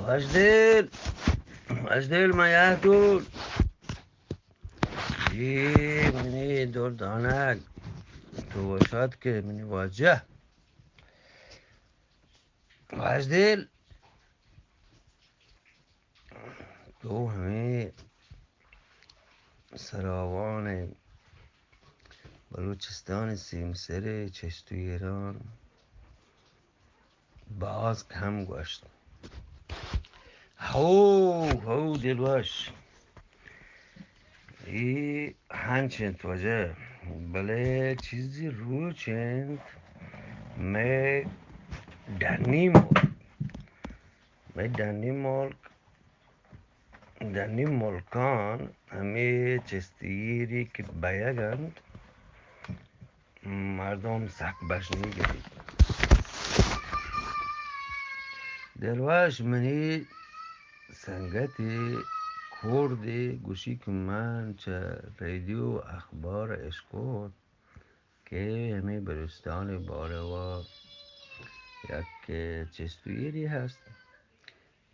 وشدل، وشدل، من یه دور. ای منی دور دانگ، تو وشات که منی واجه. وشدل، تو همه سراوان بلوچستان سیمسر چشت و ایران باز کم گوشت. هو، هو، دلوش. ای هنچ انت واجه، بلے چیزی روچ انت مئے ڈنی ملک، مئے ڈنی ملک، ڈنی ملکان ہمے چست ایری کہ بیگ انت، مردم سک بشنی گریت. دلوش، منی سنگتے کوردے گوشی کہ من چہ ریڈیو اخبار اشکوت کہ ہمے بلوچستان باروا یک چست و ایری ہست.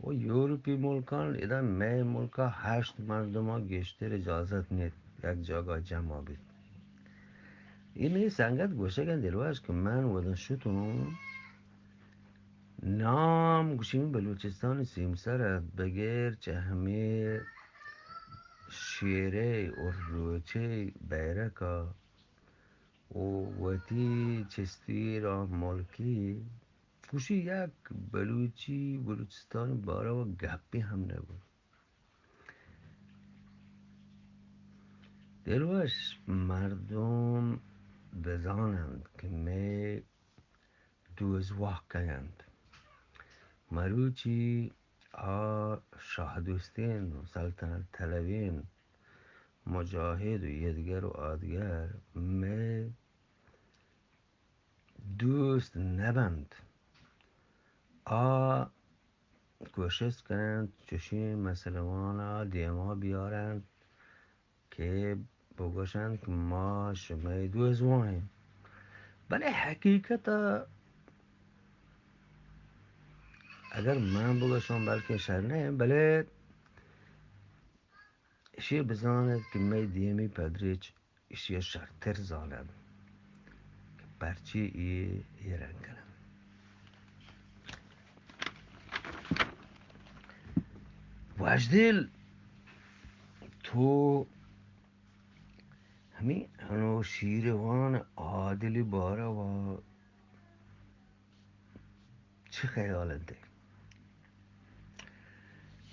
و یورپی ملکان، ادا مئے ملکا ہشت مردما گیشتر اجازت نیت یک جاگا جمع بیت. اے منی سنگت گوشگ انت دلوش کہ من ودا شتوں نام گوشی بلوچستان سیمسر ات، بگر چہ ہمے شیرے و روچے بیرکا و وتی چست ایرا ملکی گوشی یک بلوچی بلوچستان باروا گپی ہم نبوت. دلوش، مردم بزانند کہ مئے دوزواہ کئے انت. مروچی آ شاہ دوستین و سلطنت طلبین مجاہد و یدگر و آدگر مئے دوست نبنت. آ کوشست کننت چوشیں مسئلہ‌وانا دیما بیارنت کہ بگوشنت کہ ما شمئے دوزواہیں. بلے حقیقتا اگر من بگوشاں بلکیں شر نہ، بلے اشی بزانت کہ مئے دیمی پدریچ ایشی ءَ شرتر زانن کہ پرچی اے، اے رنگ کنن. وشدل، تو ہمے انوشیروان عادل باروا چہ خیال انت؟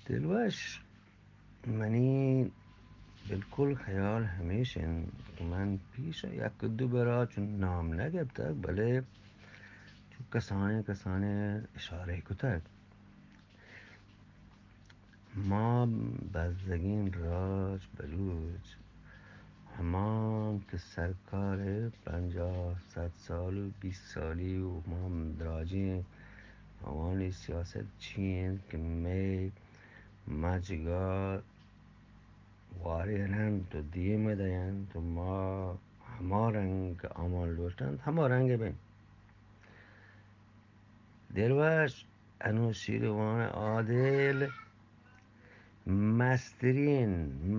دلوش، منی بالکل خیال ہمیش انت کہ من پیش ءَ یک دو برا چون نام نہ گپتگ، بلے چو کسانیں کسانیں اشارہ کتگ. ما بزگیں راج بلوچ ہمان کہ سرکار پنجاہ، صد سال و بیست سالی و ما دراجیں آوانی سیاست چی انت کہ مئے مجگا واریننت و دیم دینت و ما ہما رنگ آمان لوٹنت، ہما رنگ بیں. دلوش، انوشیروان عادل مسترین،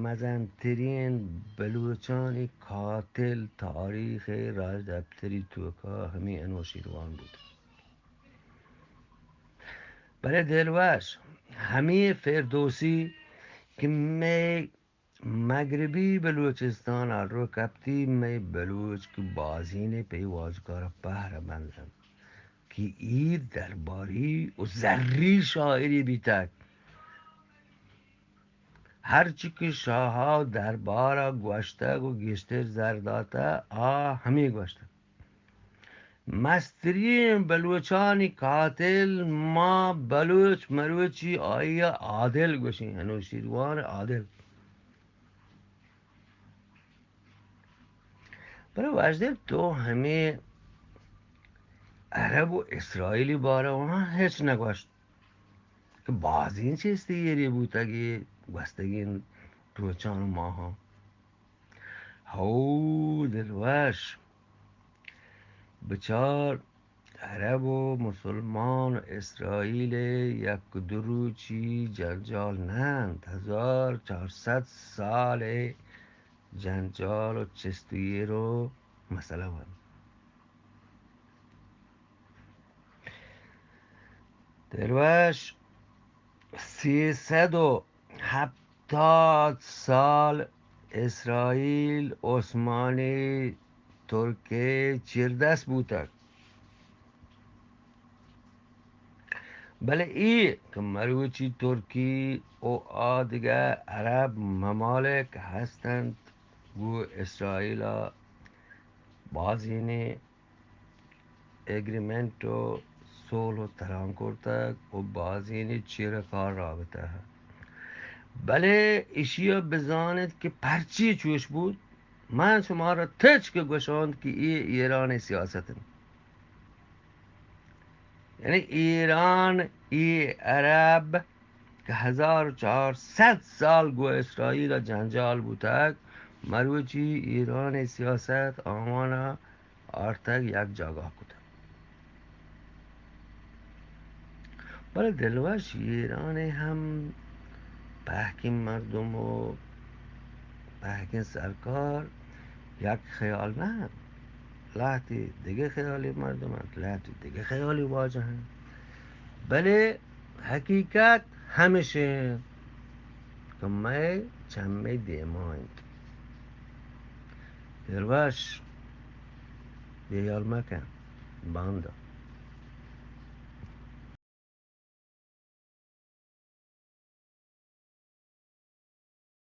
مزنترین بلوچانی قاتل تاریخ راجدپتری توکا ہمے انوشیروان بوت. بلے دلوش، ہمے فردوسی کہ مئے مغربی بلوچستان ءَ رو کپتی، مئے بلوچ کہ بازینے پہ واجکار پہر بندن کہ اے درباری و زری شاعری بیتگ. ہرچی کہ شاہ ءَ دربار ءَ گوشتگ و گیشتر زر داتہ، آ ہمے گوشتگ. مسترین بلوچانی قاتل ما بلوچ مروچی آئی ءَ عادل گوشیں، انوشیروان عادل. بلے وشدل، تو ہمے عرب و اسرائیلی بارہ ءَ ہچ نہ گوشت کہ بازیں چیستی ایری بوتگی گوستگیں روچان و ماہاں. ہو دلوش، بچار، عرب و مسلمان و اسرائیل یک دو روچی جنجال نہ انت، ہزار چار صد سال جنجال و چست و ایر و مسئلہ بنت. دلوش، سیصد و ہپتاد سال اسرائیل، عثمانی، ترکی چیردست بوتگ. بلے اے کہ مروچی ترکی و آ دگہ عرب ممالک ہستنت، گوں اسرائیل ءَ بازینے ایگریمنٹ و صلح و تران کرتگ و بازینے چیرکار رابطہ. بلے اشی ءَ بزانت کہ پرچی چوش بوت، من شمارا تچک گوشاں کہ اے ایران ءِ سیاست انت. یعنی ایران، اے عرب کہ ہزار و چار صد سال گوں اسرائیل ءَ جنجال بوتگ، مروچی ایران ءِ سیاست آوان ءَ آرتگ یک جاگہ کتگ. بلے دلوش، ایران ءِ ہم پہکیں مردم و پہکیں سرکار یک خیال نہ انت. لہتے دگہ خیالی مردم انت، لہتے دگہ خیالی واجہ انت. بلے حقیقت ہمیش انت کہ مئے چمے دیما انت. دلوش، بے ہیال مکن، باندا.